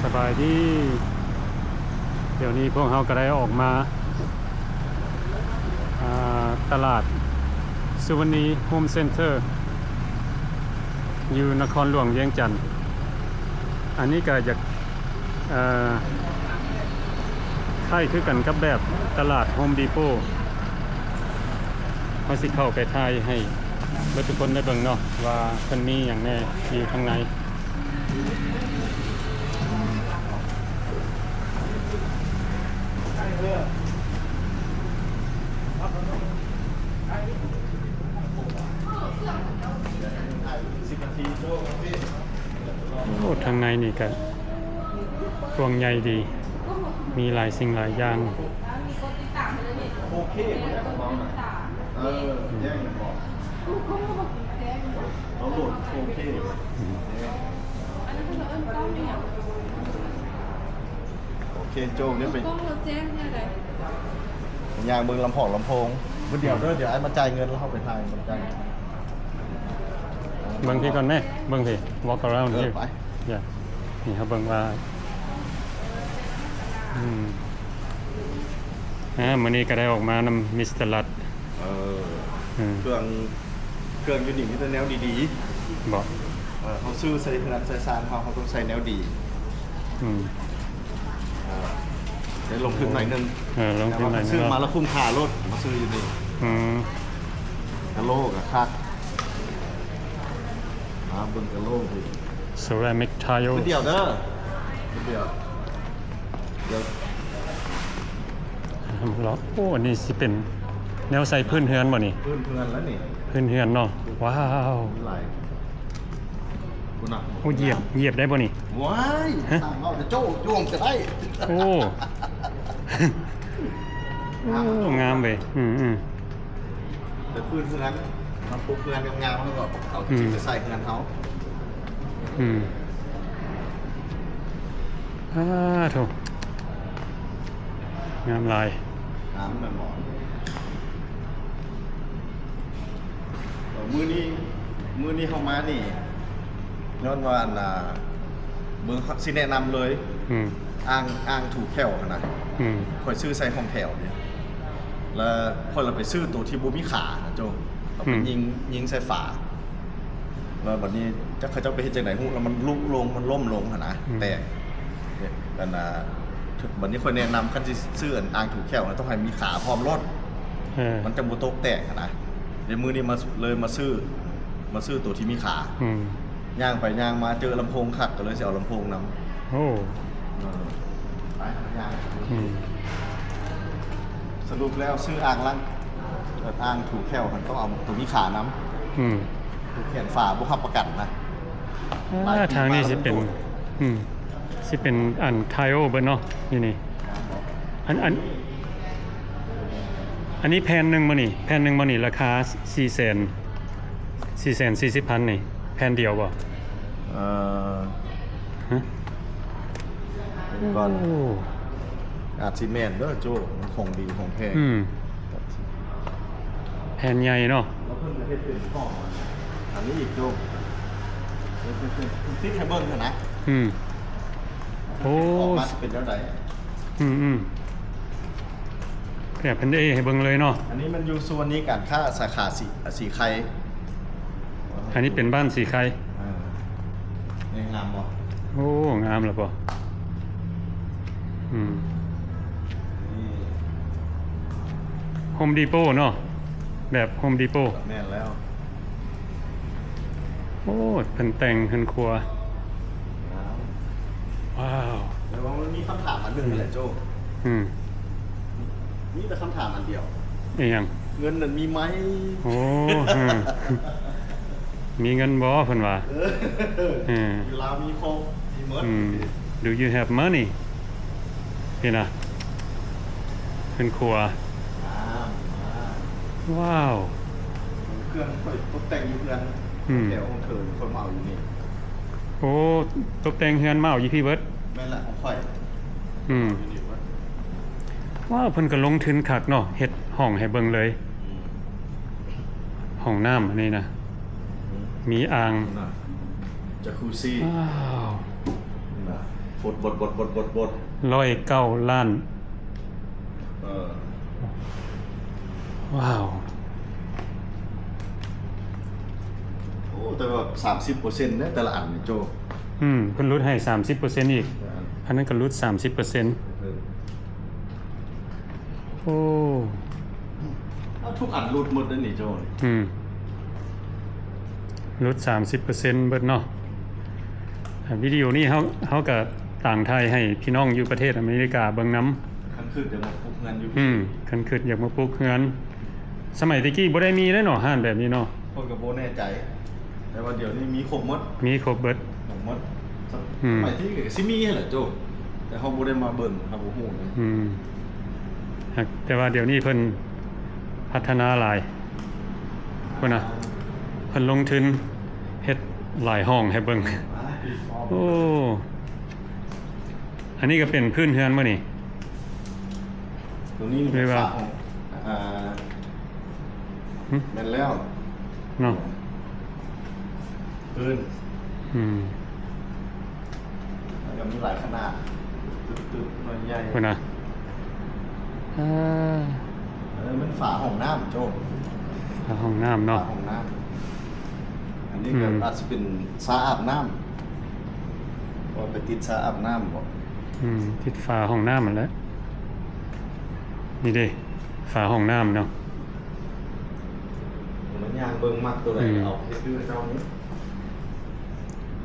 ສະບາຍດີ. ດຽວນີ້ພວກເຮົາກໍໄດ້ອອກມາ ອ່າ ຕະຫຼາດສຸວັນນີໂຮມເຊັນເທີ ຢູ່ນະຄອນຫຼວງວຽງຈັນ. ອັນນີ້ກໍຢາກ ເອີ ຄ້າຍຄືກັນກັບແບບຕະຫຼາດໂຮມດີໂປ. ເຮົາຊິເຂົ້າໄປຖ່າຍໃຫ້ເບິດທຸກຄົນໄດ້ເບິ່ງເນາະ ວ່າເພິ່ນມີຫຍັງແດ່ຢູ່ທາງໃນ. ໂອ້ ທາງໃນນີ້ກະກວ້າງໃຫຍ່ດີ ມີຫຼາຍສິ່ງຫຼາຍຢ່າງ. ໂອເຄ ເອີ ແຈ້ງບອກ ເຮົາໂຫຼດໂອເຄ ໂອເຄ ໂຈ້ ດຽວໄປ ກ້ອງເຮົາແຈ້ງແນວໃດ? ຍ່າງເບິ່ງລຳໂພງ ລຳໂພງ ມື້ດຽວເດີ ດຽວອ້າຍມາຈ່າຍເງິນ ແລ້ວເຮົາໄປຖ່າຍ ມາຈ່າຍ. ເບິ່ງພີ້ກ່ອນແມ ເບິ່ງພີ້ walk around ເອີ here ໄປ yeah ນີ້ເຮົາເບິ່ງວ່າ ອືມ ອ່າ ມື້ນີ້ກໍໄດ້ອອກມານຳມິສເຕີລັດ ເອີ ອືມ ເຄື່ອງ ເຄື່ອງຢູ່ນີ້ມີແຕ່ແນວດີໆ ເບາະ ເອີ ເຮົາຊື້ໃສ່ເຮືອນໃສ່ຊານເຮົາ ເຮົາຕ້ອງໃສ່ແນວດີ. ອືມ ເອີ ໄດ້ລົງທຶນໜ້ອຍໜຶ່ງ ເອີ ລົງທຶນໜ້ອຍໜຶ່ງ ແຕ່ວ່າຊື້ມາແລ້ວຄຸ້ມຄ່າໂລດ ມາຊື້ຢູ່ນີ້. ອືມ ກະໂຫຼກະຄັກ ມາເບິ່ງກະໂຫຼກ ceramic tile ດຽວເດີ ດຽວ ດຽວ ໂອ້ ອັນນີ້ຊິເປັນແນວໃສ່ພື້ນເຮືອນບໍ່ນີ້? ພື້ນເຮືອນແລ້ວນີ້ ພື້ນເຮືອນເນາະ. ວ້າວ ຫຼາຍ ໂອ້ ຢຽບ ຢຽບໄດ້ບໍ່ນີ້? ວ້າຍ ຮະ ສັ່ງເອົາແຕ່ໂຈ້ ໂຈ້ກໍໄດ້. ໂອ້ ໂອ້ ງາມເວີຍ. ອືມໆ ແຕ່ພື້ນເຮືອນ ມາປຸກເຮືອນງາມໆ ເຮົາກໍເອົາ ອືມ ໄປໃສ່ເຮືອນເຮົາ. ອືມ ອາ ໂທ້ ງາມຫຼາຍ ງາມແມ່ນບໍ່? ເອີ ມື້ນີ້ ມື້ນີ້ເຮົາມານີ້ ຍ້ອນວ່າ ອັນນ່າ ເບິ່ງ ຊິແນະນຳເລີຍ ອືມ ອ່າງ ອ່າງຖູແຂ້ວຫັ້ນນະ ອືມ ຂ້ອຍຊື້ໃສ່ຫ້ອງແຖວນີ້ ແລ້ວຂ້ອຍລະໄປຊື້ໂຕທີ່ບໍ່ມີຂານະໂຈ້ ເອົາໄປ ອືມ ຍິງ ຍິງໃສ່ຝາ ແລ້ວບັດນີ້ຈັກເຂົາເຈົ້າໄປເຮັດຈັ່ງໃດຮູ້ ແລ້ວມັນຫຼຸລົງ ມັນລົ້ມລົງຫັ້ນນະ ອືມ ແຕກ ອັນນ່າ ບັດນີ້ຂ້ອຍແນະນຳ ຄັນຊິຊື້ອັນອ່າງຖູແຂ້ວນະ ຕ້ອງໃຫ້ມີຂາພ້ອມໂລດ ເອີ ມັນຈັ່ງບໍ່ຕົກແຕກຫັ້ນນະ. ດຽວມື້ນີ້ມາ ເລີຍມາຊື້ ມາຊື້ໂຕທີ່ມີຂາ ອືມ ຍ່າງໄປຍ່າງມາເຈີລຳໂພງຄັກ ກໍເລີຍຊິເອົາລຳໂພງນຳ. ໂອ້ ເອີ ໄປຍ່າງ ອືມ ສະຫຼຸບແລ້ວຊື້ອ່າງລ້າງ ອ່າງຖູແຂ້ວຫັ້ນຕ້ອງເອົາໂຕມີຂານຳ ອືມ ແຂນຝາບໍ່ຮັບປະກັນນະ. ອ່າ ທາງນີ້ຊິເປັນ ອືມ ຊິເປັນອັນ tile ເບິດເນາະ ຢູ່ນີ້. ອັນ ອັນ ອັນນີ້ແຜ່ນໜຶ່ງບໍ່ນີ້? ແຜ່ນໜຶ່ງບໍ່ນີ້? ລາຄາສີ່ແສນ ສີ່ແສນສີ່ສິບພັນນີ້ ແຜ່ນດຽວບໍ່? ເອີ ຮະ ເບິ່ງກ່ອນ ໂອ້ ອາດຊິແມ່ນເດີໂຈ້ ມັນຂອງດີຂອງແພງ ອືມ ແຜ່ນໃຫຍ່ເນາະ ແລ້ວເພິ່ນກໍເຮັດເປັນຫ້ອງອັນນີ້ອີກໂຈ້ ເຮັດເປັນ ເປັນຕິດໃຫ້ເບິ່ງຫັ້ນນະ ອືມ ໂອ້ ອອກມາຊິເປັນແນວໃດ ອືມໆ ແບບເພິ່ນໄດ້ໃຫ້ເບິ່ງເລີຍເນາະ. ອັນນີ້ມັນຢູ່ສ່ວນນີ້ການຄ້າສາຂາສີ ສີໄຄ ອັນນີ້ເປັນບ້ານສີໄຄ ເອີ ງາມບໍ່? ໂອ້ ງາມແລ້ວບໍ່? ອືມ ນີ້ Home Depot ເນາະ ແບບ Home Depot ແມ່ນແລ້ວ. ໂອ້ ເພິ່ນແຕ່ງເຮືອນຄົວ ງາມ ວ້າວ ແຕ່ວ່າມັນມີຄຳຖາມອັນໜຶ່ງ ອືມ ແຫຼະໂຈ້ ອືມ ມີແຕ່ຄຳຖາມອັນດຽວ ອີຫຍັງ? ເງິນນັ້ນມີໄໝ? ໂອ້ ອືມ ມີເງິນບໍ່? ເພິ່ນວ່າ ເອີ ເອີ ຢູ່ລາວມີຄົບ ມີໝົດ ອືມ Do you have money? ນີ້ນະ ເຮືອນຄົວ ງາມ ງາມ ວ້າວ ເຄື່ອງຕົກແຕ່ງຢູ່ເຮືອນ ອືມ ແຖວຂອງເທີ ຂ້ອຍມາເອົາຢູ່ນີ້ ໂອ້ ຕົກແຕ່ງເຮືອນມາເອົາຢູ່ພີ້ເບິດ ແມ່ນລະ ຂອງຂ້ອຍ ອືມ ຢູ່ນີ້ເບິດ ວ້າວ ເພິ່ນກໍລົງທຶນຄັກເນາະ ເຮັດຫ້ອງໃຫ້ເບິ່ງເລີຍ ອືມ ຫ້ອງນ້ຳອັນນີ້ນະ ອືມ ມີອ່າງ ນະ ຈາຄູຊີ ວ້າວ ນະ ບົດ ບົດ ບົດ ບົດ ບົດ ບົດ ຮ້ອຍເກົ້າລ້ານ. ເອີ ວ້າວ. ໂອ້ ແຕ່ວ່າສາມສິບເປີເຊັນເດ້ ແຕ່ລະອັນນີ້ໂຈ. ອືມ ເພິ່ນຫຼຸດໃຫ້ສາມສິບເປີເຊັນອີກ. ເອີ ອັນນັ້ນກໍຫຼຸດສາມສິບເປີເຊັນ. ເອີ ໂອ້ ເອົາ ທຸກອັນຫຼຸດໝົດເດ້ນີ້ໂຈ. ອືມ ຫຼຸດສາມສິບເປີເຊັນເບິດເນາະ. ອ່າ ວິດີໂອນີ້ເຮົາ ເຮົາກະຕາງຖ່າຍໃຫ້ພີ່ນ້ອງຢູ່ປະເທດອາເມລິກາເບິ່ງນຳ. ຄັນຄິດຢາກມາປຸກເຮືອນຢູ່ ອືມ ຄັນຄິດຢາກມາປຸກເຮືອນ. ສະໄໝແຕ່ກີ້ບໍ່ໄດ້ມີເດ້ເນາະ ຮ້ານແບບນີ້ເນາະ. ຂ້ອຍກໍບໍ່ແນ່ໃຈ ແຕ່ວ່າດຽວນີ້ມີຄົບໝົດ. ມີຄົບເບິດ. ໝົດ ອືມ ສະໄໝທີ່ກໍຊິມີຫັ້ນແຫຼະໂຈ ແຕ່ເຮົາບໍ່ໄດ້ມາເບິ່ງ ເຮົາບໍ່ຮູ້ນະ. ອືມ ແຕ່ວ່າດຽວນີ້ເພິ່ນພັດທະນາຫຼາຍ ພຸ້ນນະ ເພິ່ນລົງທຶນເຮັດຫຼາຍຫ້ອງໃຫ້ເບິ່ງ. ໂອ້ ອັນນີ້ກໍເປັນພື້ນເຮືອນບໍ່ນີ້? ຕົວນີ້ເປັນຝາຫ້ອງ ອ່າ ຫຶ ແມ່ນແລ້ວເນາະ ພື້ນ. ອືມ ມັນກໍມີຫຼາຍຂະໜາດ ຕຶບໆ ນ້ອຍໃຫຍ່ ພຸ້ນນະ. ເອີ ເອີ ມັນຝາຫ້ອງນ້ຳໂຈ ຝາຫ້ອງນ້ຳເນາະ ຝາຫ້ອງນ້ຳ. ອັນນີ້ກໍ ອືມ ອາດຊິເປັນຊາອາບນ້ຳ ວ່າໄປຕິດຊາອາບນ້ຳບໍ? ອືມ ຕິດຝາຫ້ອງນ້ຳຫັ້ນແຫຼະ. ນີ້ເດ້ ຝາຫ້ອງນ້ຳເນາະ. ມັນຍ່າງເບິ່ງມັກຕົວໃດ ອືມ ເອົາເຮັດຄືເຈົ້ານີ້.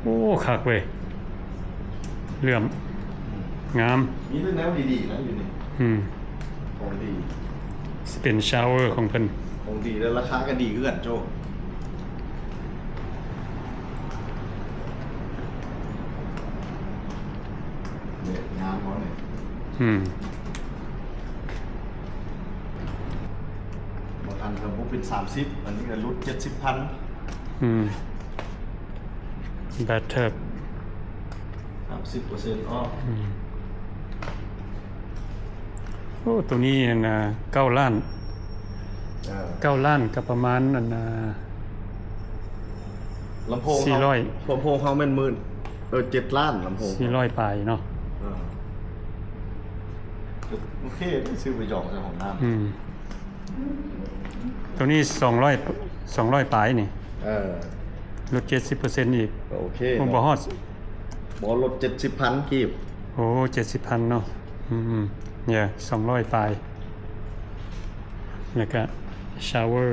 ໂອ້ ຄັກເວີຍ ເຫຼື້ອມ ອືມ ງາມ. ມີແຕ່ແນວດີໆນະຢູ່ນີ້. ອືມ ຂອງດີ ສະເປັນຊາວເວີຂອງເພິ່ນ ຂອງດີ ແລະ ລາຄາກໍດີຄືກັນໂຈ. ເນຍ ງາມບໍ່ເນຍ? ອືມ ບາງອັນກໍບໍ່ເປັນສາມສິບ ອັນນີ້ກໍຫຼຸດເຈັດສິບພັນ. ອືມ ແບັດເທີບ ສາມສິບເປີເຊັນອອບ. ອືມ ໂອ້ ໂຕນີ້ຫັ້ນນະ ເກົ້າລ້ານ. ເອີ ເກົ້າລ້ານກໍປະມານ ອັນນະ ລຳໂພງເຮົາ ສີ່ຮ້ອຍ ລຳໂພງເຮົາແມ່ນໝື່ນ ເອີ ເຈັດລ້ານ ລຳໂພງ ສີ່ຮ້ອຍປາຍເນາະ. ເອີ ໂອເຄ ຊື້ໄປຢອງໃສ່ຫ້ອງນ້ຳ. ອືມ ໂຕນີ້ສອງຮ້ອຍ ສອງຮ້ອຍປາຍນີ້. ເອີ ລົດເຈັດສິບເປີເຊັນອີກ. ໂອເຄ ບໍ່ຮອດ ບໍ່ ລົດເຈັດສິບພັນກີບ. ໂອ້ ເຈັດສິບພັນເນາະ. ອືມໆ ເອີ ສອງຮ້ອຍປາຍ ແລ້ວກະຊາວເວີ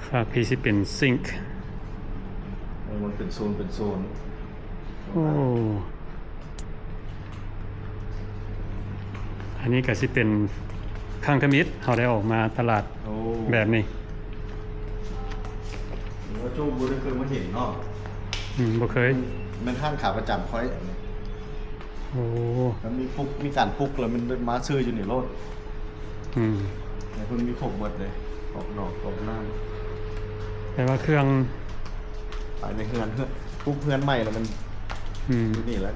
ຟາກພີຊິເປັນຊິງ. ເອີ ມັນເປັນໂຊນ ເປັນໂຊນ. ໂອ້ ອັນນີ້ກໍຊິເປັນຄັ້ງທຳອິດເຮົາໄດ້ອອກມາຕະຫຼາດ ໂອ້ ແບບນີ້. ໂອ້ ໂຈ້ບໍ່ໄດ້ເຄີຍມາເຫັນເນາະ. ອືມ ບໍ່ເຄີຍ. ແມ່ນຮ້ານຂາປະຈຳຂ້ອຍອັນນີ້. ໂອ້ ມັນມີປຸກ ມີການປຸກ ແລ້ວມັນມາຊື້ຢູ່ນີ້ໂລດ. ອືມ ໃນເພິ່ນມີຄົບເບິດເດ້ ກອກນອກກອກໃນ. ແຕ່ວ່າເຄື່ອງພາຍໃນເຮືອນ ເຮືອນ ປຸກເຮືອນໃໝ່ແລ້ວມັນ ອືມ ຢູ່ນີ້ແຫຼະ.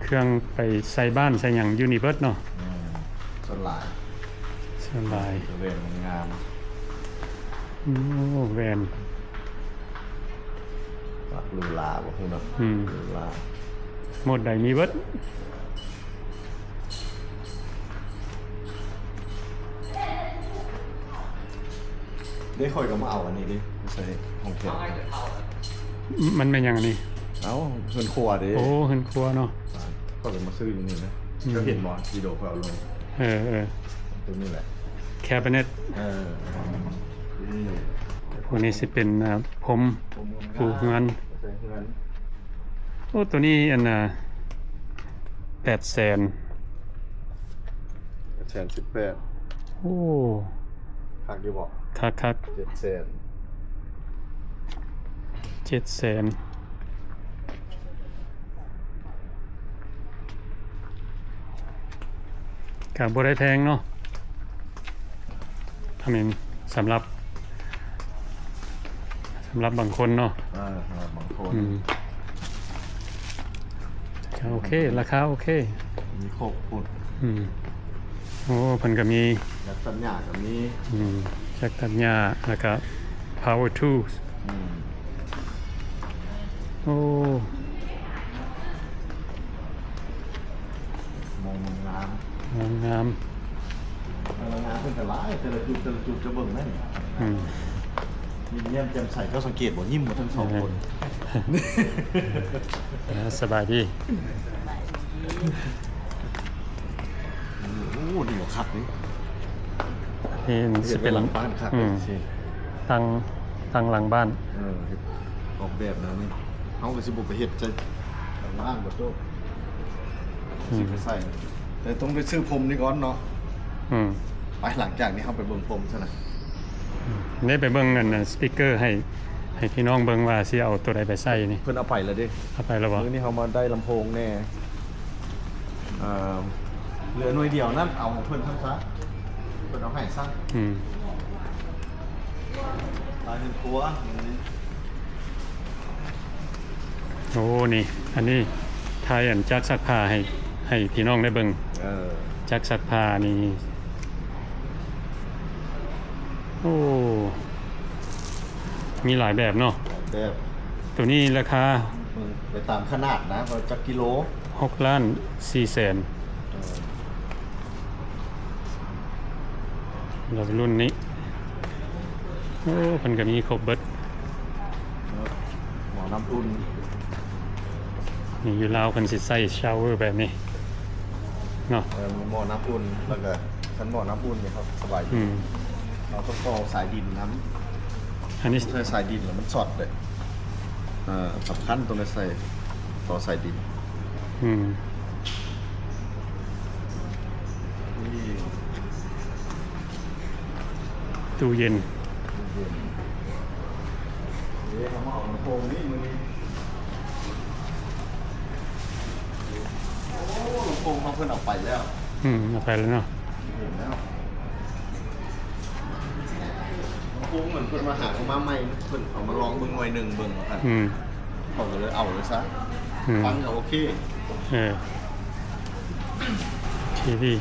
ເຄື່ອງໄປໃສ່ບ້ານໃສ່ຫຍັງຢູ່ນີ້ເບິດເນາະ. ແມ່ນ ສ່ວນຫຼາຍ ສ່ວນຫຼາຍ ແວ່ນງາມ. ໂອ້ ແວ່ນ ປັກຫຼູຫຼາບໍ່ຮູ້ເນາະ. ອືມ ຫຼູຫຼາ ໂໝດໃດມີເບິດ. ເດ້ ຂ້ອຍກໍມາເອົາອັນນີ້ເດ້ ໃສ່ຫ້ອງແຂກ. ມັນແມ່ນຫຍັງອັນນີ້? ເອົ້າ ເຮືອນຄົວເດ້. ໂອ້ ເຮືອນຄົວເນາະ. ຂ້ອຍກໍມາຊື້ຢູ່ນີ້ນະ. ອືມ ເຈົ້າເຫັນບໍ່ ວິດີໂອຂ້ອຍເອົາລົງ? ເອີໆ ຕົວນີ້ແຫຼະ cabinet. ເອີ ນີ້ ພວກນີ້ຊິເປັນ ອ່າ ພົມ ພົມ ປູເຮືອນ ໃສ່ເຮືອນ. ໂອ້ ຕົວນີ້ອັນນ່າ ແປດແສນ ແປດແສນສິບແປດ. ໂອ້ ຄັກຢູ່ບໍ່? ຄັກໆ ເຈັດແສນ ເຈັດແສນ ກໍບໍ່ໄດ້ແພງເນາະ. ອັນນີ້ສຳລັບ ສຳລັບບາງຄົນເນາະ. ເອີ ສຳລັບບາງຄົນ. ອືມ ກໍໂອເຄ ລາຄາໂອເຄ ມີຄົບພຸ້ນ. ອືມ ໂອ້ ເພິ່ນກໍມີ ຈັກຕັດຫຍ້າກໍມີ. ອືມ ຈັກຕັດຫຍ້າ ແລ້ວກໍ power tools. ອືມ ໂອ້ ມອງງາມ ງາມ ງາມ ເພິ່ນກໍຫຼາຍ ແຕ່ລະຈຸດ ແຕ່ລະຈຸດ ຈະເບິ່ງແມ່ນ ອືມ ຍິ້ມແຍ້ມແຈ່ມໃສ. ເຈົ້າສັງເກດບໍ່? ຍິ້ມໝົດທັງສອງຄົນ. ເອີ ສະບາຍດີ. ໂອ້ ນີ້ກໍຄັກເດ້ ນີ້ຊິເປັນຫຼັງບ້ານຄັກ ອືມ ເດ້ ຕັ້ງ ຕັ້ງຫຼັງບ້ານ ເອີ ເຮັດອອກແບບແນວນີ້ ເຮົາກໍຊິບໍ່ໄປເຮັດໃສ່ຫຼັງບ້ານບໍ່ໂຈ້ ອືມ ຊິໄປໃສ່ ແຕ່ຕ້ອງໄປຊື້ພົມນີ້ກ່ອນເນາະ ອືມ ໄປ ຫຼັງຈາກນີ້ເຮົາໄປເບິ່ງພົມຊະນະ. ນີ້ໄປເບິ່ງອັນສະປີກເກີໃຫ້ ໃຫ້ພີ່ນ້ອງເບິ່ງວ່າຊິເອົາໂຕໃດໄປໃສ່ນີ້ ເພິ່ນເອົາໄປແລ້ວເດ້ ເອົາໄປແລ້ວບໍ່? ມື້ນີ້ເຮົາມາໄດ້ລຳໂພງແດ່ ເອີ ເຫຼືອໜ່ວຍດຽວນັ້ນ ເອົາຂອງເພິ່ນຊັ້ນຊະ ເພິ່ນເອົາໃຫ້ຊະ ອືມ ຕາຍເຮືອນຄົວ ໂອ້ ນີ້ ອັນນີ້ຖ່າຍອັນຈັກຊັກຜ້າໃຫ້ ໃຫ້ພີ່ນ້ອງໄດ້ເບິ່ງ ເອີ ຈັກຊັກຜ້ານີ້ ໂອ້ ມີຫຼາຍແບບເນາະ ແບບ ໂຕນີ້ລາຄາ ເບິ່ງໄປຕາມຂະໜາດນະ ວ່າຈັກກິໂລ ຫົກລ້ານສີ່ແສນ ເອີ ແລ້ວລຸ້ນນີ້ ໂອ້ ເພິ່ນກໍມີຄົບເບິດ ເອີ ໝໍ້ນ້ຳອຸ່ນ ນີ້ຢູ່ລາວເພິ່ນຊິໃຊ້ຊາວເວີແບບນີ້ເນາະ ເອີ ມີໝໍ້ນ້ຳອຸ່ນ ແລ້ວກໍຄັນໝໍ້ນ້ຳອຸ່ນນີ້ເຮົາສະບາຍ ອືມ ເຮົາຕ້ອງຕໍ່ສາຍດິນນຳ ອັນນີ້ໃຊ້ສາຍດິນແລ້ວມັນຊັອດເດ້ ເອີ ສຳຄັນຕ້ອງໄດ້ໃສ່ຕໍ່ສາຍດິນ ອືມ ນີ້ ຕູ້ເຢັນ ຕູ້ເຢັນ ເດ້ ເຮົາມາເອົາລຳໂພງນີ້ມື້ນີ້ ໂອ້ ລຳໂພງຂອງເພິ່ນເອົາໄປແລ້ວ ອືມ ເອົາໄປແລ້ວເນາະ ເຫັນແລ້ວ ລຳໂພງເພິ່ນ ເພິ່ນມາຫາເອົາມາໃໝ່ ເພິ່ນເອົາມາລອງເບິ່ງໜ່ວຍໜຶ່ງເບິ່ງວ່າຊັ້ນ ອືມ ເຂົາກໍເລີຍເອົາເລີຍຊະ ອືມ ຟັງກໍໂອເຄ ເອີ ທີວີ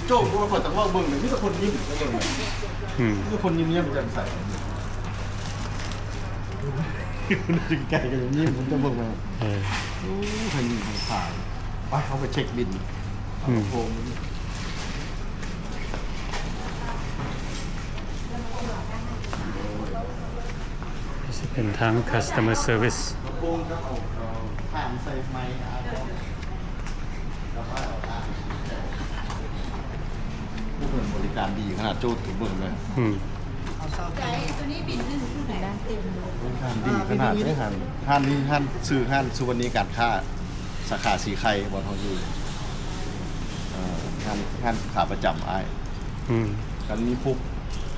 ໂຈ້ ບໍ່ຄ່ອຍຕ້ອງເວົ້າເບິ່ງເລີຍ ມີແຕ່ຄົນຍິ້ມ ເຈົ້າເບິ່ງ ອືມ ມີແຕ່ຄົນຍິ້ມແຍ້ມແຈ່ມໃສ ຢູ່ໃກ້ໆ ກໍຍິ້ມ ເຈົ້າເບິ່ງ ເອີ ໂອ້ ໃຜຍິ້ມໃຜຂາຍ ໄປ ເຮົາໄປເຊັກບິນ ອືມ ໂຮມ ຊິເປັນທາງ customer service ຜູ້ເພິ່ນບໍລິການດີຂະໜາດ ໂຈ້ ເບິ່ງເລີຍ ອືມ ໃຈໂຕນີ້ບິນໜຶ່ງເທົ່າໃດ? ບໍລິການດີຂະໜາດເດ້ ຮ້ານ ຮ້ານນີ້ ຮ້ານ ຊື່ຮ້ານສຸວັນນີການຄ້າ ສາຂາສີໄຄ ບ່ອນເຮົາຢູ່ ເອີ ຮ້ານ ຮ້ານຂາປະຈຳອ້າຍ ອືມ ຄັນມີພວກ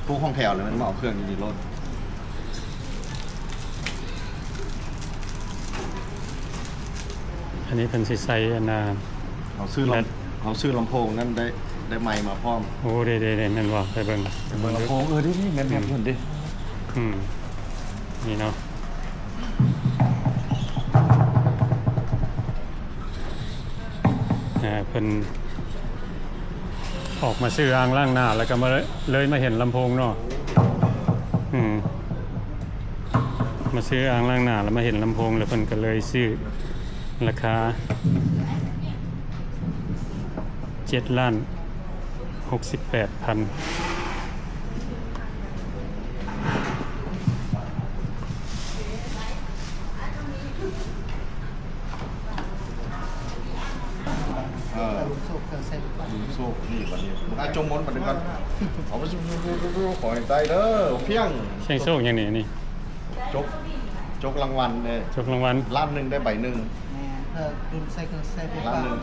ພວກຫ້ອງແຖວແລ້ວ ແມ່ນມາເອົາເຄື່ອງຢູ່ນີ້ໂລດ. ອັນນີ້ເພິ່ນຊິໃສ່ອັນນ່າ ເຮົາຊື້ລຳ ເຮົາຊື້ລຳໂພງນັ້ນໄດ້ ໄດ້ໄມມາພ້ອມ. ໂອ້ ເດ້ໆໆ ແມ່ນບໍ່? ໄປເບິ່ງ ໄປເບິ່ງລຳໂພງ. ເອີ ເດ້ໆ ແມ່ນໆ ອືມ ເພິ່ນເດ້. ອືມ ນີ້ເນາະ. ອ່າ ເພິ່ນອອກມາຊື້ອ່າງລ້າງໜ້າ ແລ້ວກໍມາ ເລີຍມາເຫັນລຳໂພງເນາະ. ອືມ ມາຊື້ອ່າງລ້າງໜ້າ ແລ້ວມາເຫັນລຳໂພງ ແລ້ວເພິ່ນກໍເລີຍຊື້ ລາຄາເຈັດລ້ານຫົກສິບແປດພັນ. ເອີ ລຸງໂຊກ ເຄື່ອງໃຊ້ໄຟຟ້າ ລຸງໂຊກ ນີ້ບັດນີ້ ອ່ະ ຈົ່ມມົນບັດນີ້ກ່ອນ. ເອົາໄປ ຂໍໃຫ້ໄດ້ເດີ ພຽງ ເສັງໂຊກຫຍັງນີ້ ອັນນີ້ ຈົກ ຈົກລາງວັນເດ້ ຈົກລາງວັນ ລ້ານໜຶ່ງໄດ້ໃບໜຶ່ງ. ແມ່ນ ເພື່ອລຸ້ນໃສ່ເຄື່ອງໃຊ້ໄຟຟ້າ ລ້ານໜຶ່ງ.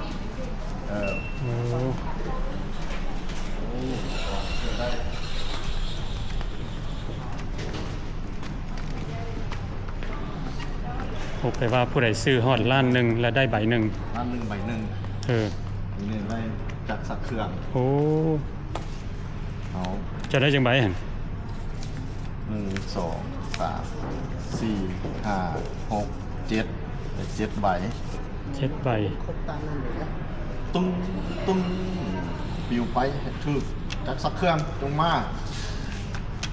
ເອີ ໂອ້ ໂອ້ ໄດ້. ໂອເຄ ວ່າຜູ້ໃດຊື້ຮອດລ້ານໜຶ່ງແລ້ວໄດ້ໃບໜຶ່ງ ລ້ານໜຶ່ງໃບໜຶ່ງ. ເອີ ນີ້ໄດ້ຈັກຊັກເຄື່ອງ. ໂອ້ ເອົາ ຈະໄດ້ຈັກໃບຫັ້ນ? ໜຶ່ງ ສອງ ສາມ ສີ່ ຫ້າ ຫົກ ເຈັດ ໄດ້ເຈັດໃບ. ເຈັດໃບ ຄົບຕາມນັ້ນເລີຍນະ. ຕຸ້ງ ຕຸ້ງ ປິວໄປ ຖືກຈັກຊັກເຄື່ອງ ຈົ່ງມາ.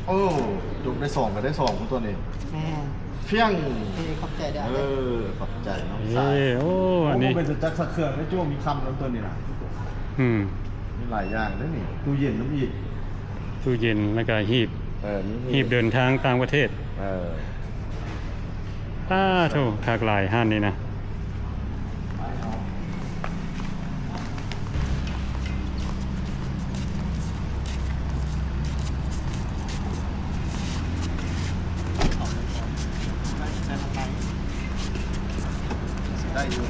ໂອ້ ຈົກໄດ້ສອງກໍໄດ້ສອງຕົວນີ້ ແມ່ນ ພຽງ ເອີ ຂອບໃຈເດີ ເອີ ຂອບໃຈນ້ອງຊາຍ ເອີ ໂອ້ ອັນນີ້ ໂອ້ ບໍ່ແມ່ນຈັກສັກເຄື່ອງໄດ້ ໂຈ້ມີຄຳນຳຕົວນີ້ນະ ອືມ ມີຫຼາຍຢ່າງເດ້ນີ້ ຕູ້ເຢັນນຳອີກ ຕູ້ເຢັນ ແລ້ວກໍຮີບ ເອີ ມີຮີບ ຮີບເດີນທາງຕ່າງປະເທດ ເອີ ອ້າໂທ້ ຄັກຫຼາຍຮ້ານນີ້ນະ. ໄດ້ຢູ່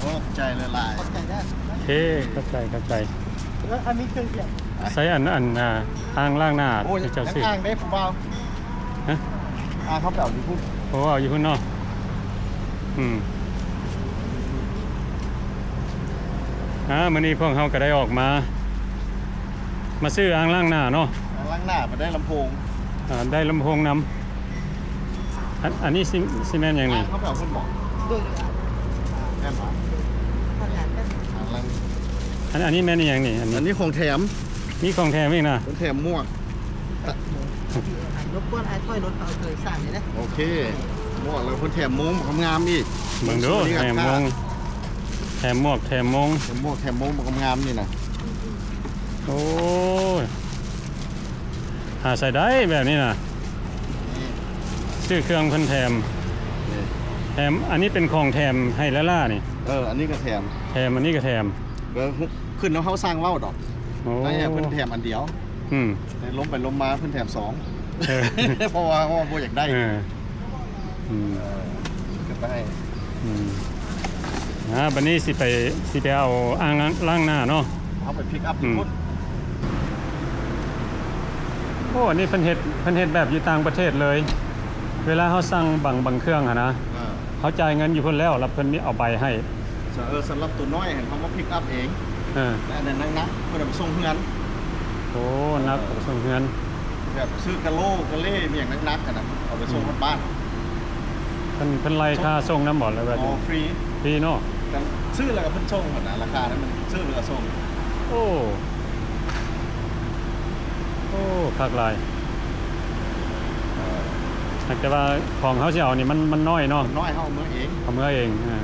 ໂອ້ ຂອບໃຈຫຼາຍໆ ຂອບໃຈເດີ ໂອເຄ ຂອບໃຈ ຂອບໃຈ ແລ້ວອັນນີ້ເຄື່ອງຂຽນ ໃສ່ອັນ ອັນ ອ່າ ອ່າງລ້າງໜ້າ ໂອ້ຍ ທີ່ເຈົ້າຊື້ ອ່າງເດ້ຜູ້ບ່າວ ຮະ ອ່າງເຮົາໄປເອົາຢູ່ພຸ້ນ ໂອ້ ເອົາຢູ່ພຸ້ນເນາະ ອືມ ອ່າ ມື້ນີ້ພວກເຮົາກໍໄດ້ອອກມາ ມາຊື້ອ່າງລ້າງໜ້າເນາະ ອ່າງລ້າງໜ້າ ໄປໄດ້ລຳໂພງ ອ່າ ໄດ້ລຳໂພງນຳ ອັນ ອັນນີ້ຊິ ຊິແມ່ນຫຍັງນີ້ ອ່າງເຮົາໄປເອົາພຸ້ນບໍ ໂດຍ ແມ່ນບໍ່ ອ່າງລ້າງ ອັນ ອັນນີ້ແມ່ນອີ່ຫຍັງນີ້ ອັນນີ້ ອັນນີ້ຂອງແຖມ ມີຂອງແຖມອີກນະ ເພິ່ນແຖມໝວກ ລົບກວນອ້າຍຖອຍລົດເຂົາເຄີຍສ້າງນີ້ເດ້ ໂອເຄ ໝວກ ແລ້ວເພິ່ນແຖມໂມງງາມໆອີກ ເບິ່ງດູ ແຖມໂມງ ແຖມໝວກ ແຖມໂມງ ແຖມໝວກ ແຖມໂມງງາມໆນີ້ນະ ໂອ້ຍ ຫາໃສ່ໄດ້ແບບນີ້ນະ ຊື້ເຄື່ອງເພິ່ນແຖມ ແຖມ ອັນນີ້ເປັນຂອງແຖມໃຫ້ລ້າໆນີ້ ເອີ ອັນນີ້ກໍແຖມ ແຖມ ອັນນີ້ກໍແຖມ ກໍຂຶ້ນກັບເຮົາຊ່າງເວົ້າດອກ ໂອ້ ໃຫ້ເພິ່ນແຖມອັນດຽວ ອືມ ແຕ່ລົມໄປລົມມາເພິ່ນແຖມສອງ ເອີ ເພາະວ່າ ເພາະວ່າບໍ່ຢາກໄດ້ ເອີ ອືມ ເອີ ກໍໄດ້ ອືມ ອ່າ ບັດນີ້ຊິໄປ ຊິໄປເອົາອ່າງລ້າງໜ້າເນາະ ເຮົາໄປພິກອັບຢູ່ພຸ້ນ ໂອ້ ອັນນີ້ເພິ່ນເຮັດ ເພິ່ນເຮັດແບບຢູ່ຕ່າງປະເທດເລີຍ ເວລາເຮົາສັ່ງບາງ ບາງເຄື່ອງຫັ້ນນະ ເອີ ເຮົາຈ່າຍເງິນຢູ່ພຸ້ນແລ້ວ ແລ້ວເພິ່ນມີເອົາໃບໃຫ້ ເອີ ສຳລັບຕົວນ້ອຍຫັ້ນເຮົາມາພິກອັບເອງ ເອີ ແຕ່ອັນນັ້ນໜັກໆ ເພິ່ນເອົາໄປສົ່ງເຮືອນ ໂອ້ ໜັກ ເອີ ເອົາໄປສົ່ງເຮືອນ ແບບຊື້ກະໂຫຼກະເຫຼ ມີຫຍັງໜັກໆຫັ້ນນະ ເອົາໄປສົ່ງຮອດບ້ານ ເພິ່ນ ເພິ່ນໄລ່ຄ່າສົ່ງນຳບໍ່ ຫຼືວ່າ ອໍ ຟຣີ ຟຣີເນາະ ແຕ່ຊື້ແລ້ວກໍເພິ່ນສົ່ງຫັ້ນນະ ລາຄານັ້ນມັນຊື້ແລ້ວກໍສົ່ງ ໂອ້ ໂອ້ ຄັກຫຼາຍ ເອີ ແຕ່ວ່າຂອງເຮົາຊິເອົານີ້ມັນ ມັນນ້ອຍເນາະ ມັນນ້ອຍ ເຮົາເອົາເມືອເອງ ເອົາເມືອເອງ ເອີ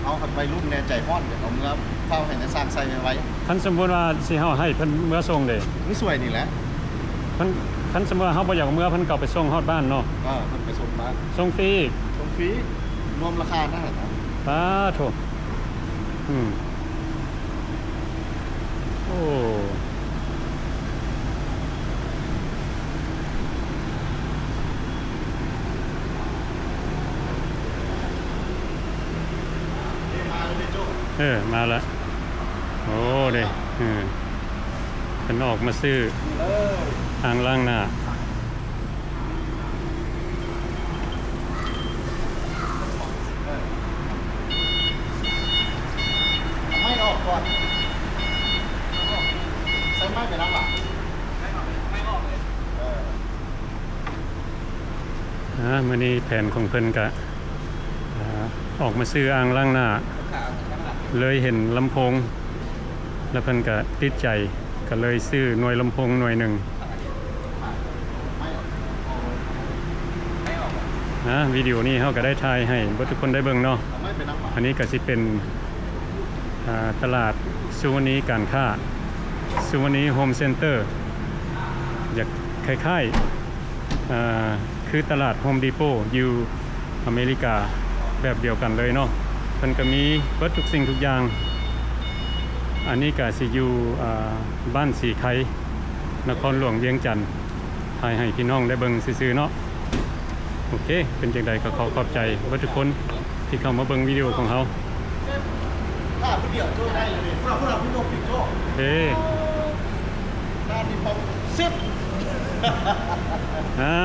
ເຮົາຄັນໄວລຸ້ນແດ່ໃຈຮ້ອນ ຢາກເອົາເມືອຟ້າວໃຫ້ນາຍຊ່າງໃສ່ໄວໆ ຄັນສົມມຸດວ່າຊິເຮົາໃຫ້ເພິ່ນເມືອສົ່ງເດ ຢູ່ສວຍນີ້ແຫຼະ ຄັນ ຄັນສົມມຸດວ່າເຮົາບໍ່ຢາກເອົາເມືອ ເພິ່ນກໍເອົາໄປສົ່ງຮອດບ້ານເນາະ ເອີ ເພິ່ນໄປສົ່ງບ້ານ ສົ່ງຟຣີອີກ ສົ່ງຟຣີ ລວມລາຄານັ້ນນະ ປາໂທ້ ອືມ ໂອ້ ເອີ ມາລະ ໂອ້ ເດ້ ເອີ ເພິ່ນອອກມາຊື້ອ່າງລ້າງໜ້າ ເອົາໄມ້ອອກກ່ອນ ໃສ່ໄມ້ໄປນຳລະ ໄມ້ອອກເລີຍ ເອີ ອ່າ ມື້ນີ້ແຜນຂອງເພິ່ນກະ ອ່າ ອອກມາຊື້ອ່າງລ້າງໜ້າ ເລີຍເຫັນລຳໂພງ ແລ້ວເພິ່ນກະຕິດໃຈ ກໍເລີຍຊື້ໜ່ວຍລຳໂພງໜ່ວຍໜຶ່ງ ອ່າ ວິດີໂອນີ້ເຮົາກໍໄດ້ຖ່າຍໃຫ້ເບິດທຸກຄົນໄດ້ເບິ່ງເນາະ ອັນນີ້ກໍຊິເປັນ ອ່າ ຕະຫຼາດສຸວະນີການຄ້າ ສຸວະນີໂຮມເຊັນເຕີ ຢາກຄ້າຍໆ ອ່າ ຄືຕະຫຼາດໂຮມດີໂປຢູ່ອາເມລິກາ ແບບດຽວກັນເລີຍເນາະ ເພິ່ນກໍມີເບິດທຸກສິ່ງທຸກຢ່າງ ອັນນີ້ກໍຊິຢູ່ ອ່າ ບ້ານສີໄຄ ນະຄອນຫຼວງວຽງຈັນ ຖ່າຍໃຫ້ພີ່ນ້ອງໄດ້ເບິ່ງຊື່ໆເນາະ ໂອເຄ ເປັນຈັ່ງໃດກໍຂໍຂອບໃຈເບິດທຸກຄົນທີ່ເຂົ້າມາເບິ່ງວິດີໂອຂອງເຮົາ ຖ້າຜູ້ດຽວໂຈ້ໄດ້ເລີຍ ຜູ້ລາຜູ້ດຽວປິດໂຈ້ ເອີ ດ້ານນີ້ພໍສິບ ອ່າ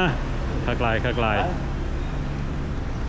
ຄັກຫຼາຍ ຄັກຫຼາຍ.